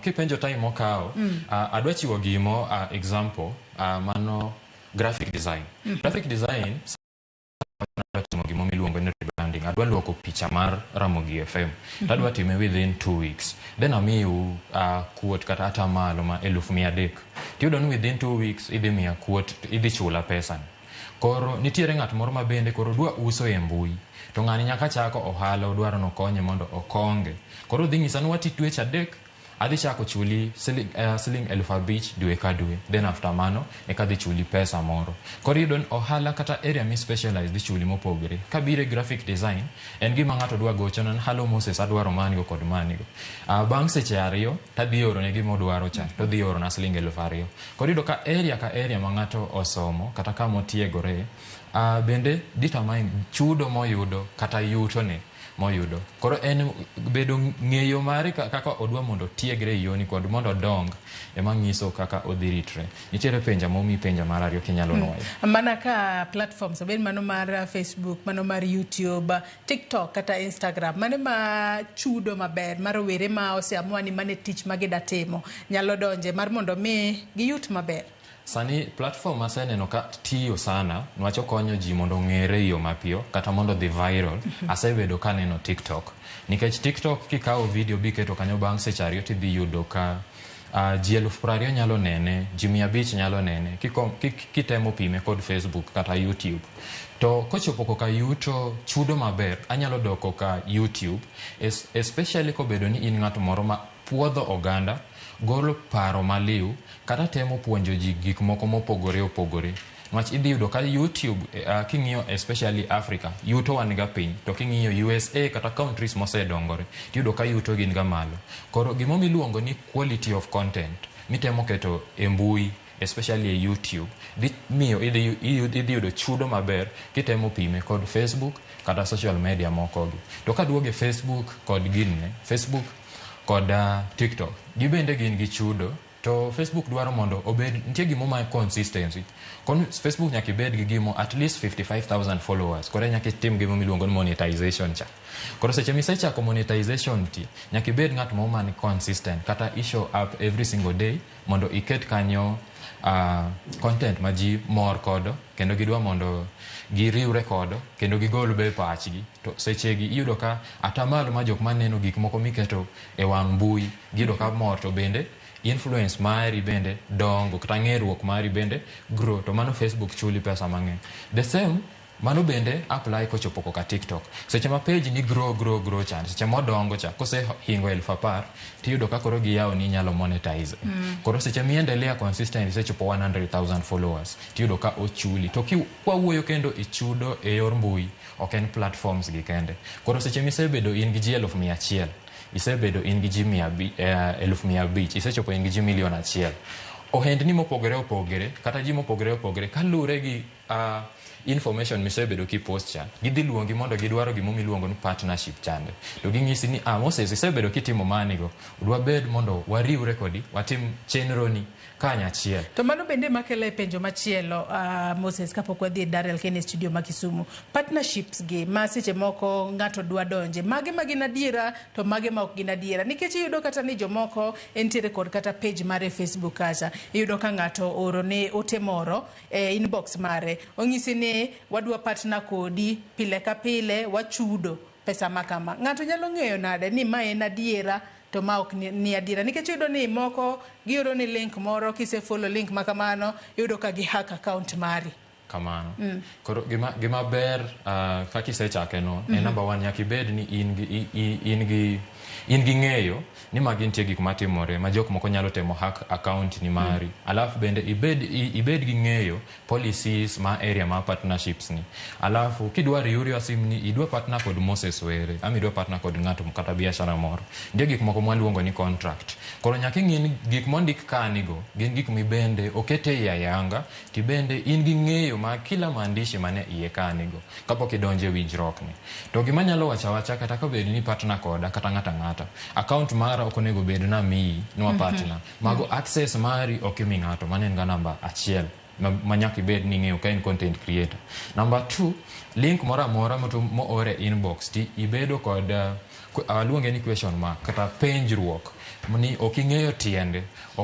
Kipenjo time mokawo, adwa chiwo gimo example, mano graphic design. Graphic design, adwa timo gimo miluongo ni rebranding, adwa luoko picha mar Ramogi FM, to adwa time within 2 weeks, then amiu quote kata atamalo ma 300,000. Tiyudo ni within 2 weeks idhi miya quote, idhi chula pesa ni. Koro nitiere ng'at moro ma bende koro dwa uso e mbui, to ng'ani nyaka chako ohala, odwaro nokonye mondo okonge. Koro odhi nyisa ni wati dweche 3, adhi chako chuli siling 5,000 dwe ka dwe, then after mano eka adhi chuli pesa moro. Koro iyudo ni ohala kata area mi specialize dhi chuli mopogore. Kabiro e graphic design, en gima ng'ato dwa gochona ni, "Hello Moses, adwaro manigo kod manigo." Bang' seche 2 tadhi orone gima odwaro cha, to odhi orona siling 2,000. Koro iyudo ka area ka area ma ng'ato osomo kata kama otiegore, bende determine chudo moyudo kata yutone moyudo. Koro en bedo ng'eyo mare kaka odwa mondo otiegre e yoni kod mondo odong ema ng'iso kaka odhi ritre. Nitiere penja momi, penja mar ariyo kinyalo nwoyo. Mana ka platforms, obed mano mar Facebook, mano mar YouTube, TikTok kata Instagram, mane ma chudo maber ma rowere ma oseamua ni mane tich ma gida timo nyalo donje mar mondo mi giyut maber? Sani platform aseneno ka tiyo sana, niwach okonyo ji mondo ong'ere e yo mapiyo kata mondo odhi viral, asebedo kaneno TikTok. Nikech TikTok, kikawo video biketo kanyo, bang' seche 2 tidhi yudo ka ji 20,000 nyalo nene, ji 500 nyalo nene, kitemo pime kod Facebook kata YouTube. To kochopo koka yuto chudo maber, anyalo dok koka YouTube, especially kobedo ni in ng'at moro ma puodho oganda, golo paro maliw, kata temo puonjo ji gik moko mopogore opogore. Niwach idhi yudo ka YouTube, king'iyo especially Africa, yuto wan ga piny, to king'iyo USA kata countries mosedongore, tiyudo ka yuto gin ga malo. Koro gimomiyo iluongo ni quality of content mitemo keto e mbui, especially e YouTube, dhi miyo idhi yudo chudo maber kitemo pime kod Facebook kata social media moko gi. To kaduogo e Facebook kod ginne, Facebook kod TikTok, gibende gin gi chudo, to Facebook dwaro mondo obed nitie gimo ma consistency. Kon Facebook nyaka ibed gi gimo at least 55,000 followers, koro nyaka itim gimo miluongo ni monetization cha. Koro seche misechako monetization ti, nyaka ibed ng'at moro man consistent kata i show up every single day mondo iket kanyo content ma ji mor kodo kendo gidwa mondo giriwre kodo kendo gigol be pachgi. To sechegi iyudo ka atamalo ma jok maneno gik moko miketo e wang' mbui giyudo ka mor, to bende influence mari bende dongo kata ng'eruok mari bende grow, to mano Facebook chuli pesa mang'eny. The same mano bende apply kochopo koka TikTok. Seche ma page ni grow, grow, grow chande, seche modongo cha kosehingo 10,000, tiyudo ka koro giyawo ni inyalo monetize. Koro seche miendelea consistent, isechopo 100,000 followers, tiyudo ka ochuli. To kwawuoyo kendo e chudo e yor mbui, ok en platforms gi kende. Koro seche misebedo in gi ji 100,000, isebedo in gi ji 500,000, isechopo in gi ji 1,000,000, ohendni mopogore opogore kata ji mopogore opogore kaluwore gi information misebedo kipost cha, gidhi luongi mondo gidwaro gimo miluongo ni partnership chande. To ging'isi ni, "Ah, Moses, isebedo kitimo manigo, dwabed mondo wariwre kodi, watim chenro ni kanyachiel." To mano bende makelo e penjo machielo, Moses, kapok wadhi e Darrell Ken e studio ma Kisumu. Partnerships gi ma seche moko ng'ato dwa donje, mage ma gin adiera to mage ma ok gin adiera? Nikech iyudo kata ni jomoko entiere kod kata page mare e Facebook kacha. Iyudo ka ng'ato oro ne ote moro e inbox mare. Onyisi ni wadwa partner kodi pile ka pile, wachudo pesa ma kama. Ng'ato nyalo ng'eyo nade ni ma en adiera to ma ok ni adiera? Nikech iyudo ni moko gioro ni link moro, kise follow link ma kamano, iyudo ka gi hack account mari. Kamano. Koro gima ber, kaka isechake no, en number one, nyaka ibed ni in gi ng'eyo ni magi nitie gik matimore ma jok moko nyalo temo hack account ni mari. Alafu bende ibed gi ng'eyo policies ma area ma partnerships ni. Alafu kidwa riwri asim ni idwa partner kod Moses Were ama idwa partner kod ng'ato kata biashara moro, nitie gik moko mwaluongo ni contract. Koro nyaka ing'i ni gik mondik kanigo gin gik mibende okete iye ayanga, tibende in gi ng'eyo ma kila maandishi mane iye kanigo kapok idonjo e winjruok ni. To gima nyalo wacho awacha, kata kobed ni partner koda kata ng'ata ng'ata, account mara ok onego bed namiyi nwa partner mago, access mari ok imi ng'ato. Mano en ga namba achiel ma nyaka ibed ni ing'eyo ka in content creator. Number two, link moro amora moor e inbox ti ibedo kod Aluonge ni question mark kata penjruok ni ok ing'eyo tiende.